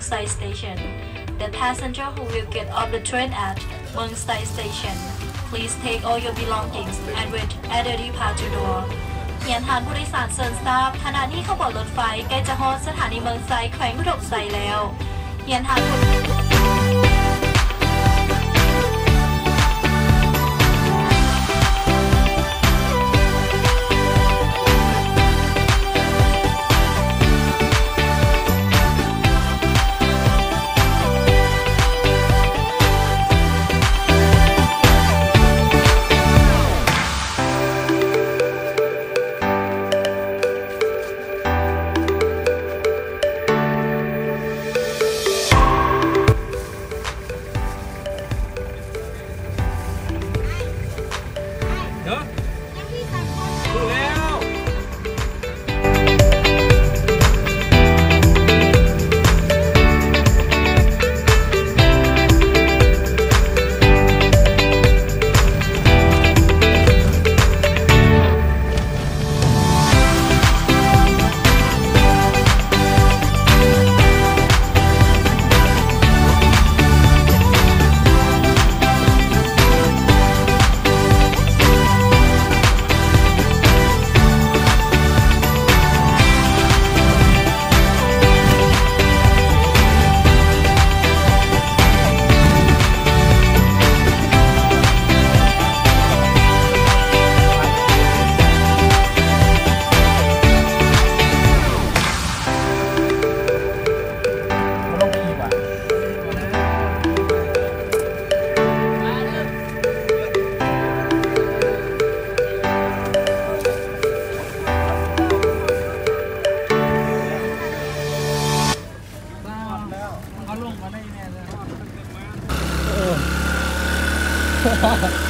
Sai Station. The passenger who will get off the train at Myeong Sai Station, please take all your belongings and wait at the departure door. ຮຽນທ່ານຜູ້ໂດຍສານເຊີນຊາບ, ຂະນະນີ້ຂະບວນລົດໄຟໃກ້ຈະຮອດສະຖານີເມືອງໄຊ ແຂວງອຸດົມໄຊແລ້ວ. ຮຽນທ່ານຜູ້ ເດີ ຍັງມີສາມຄົນ ຮູ້ແລ້ວ. ເອົາລົງມາໄດ້ແນ່ເລີຍ.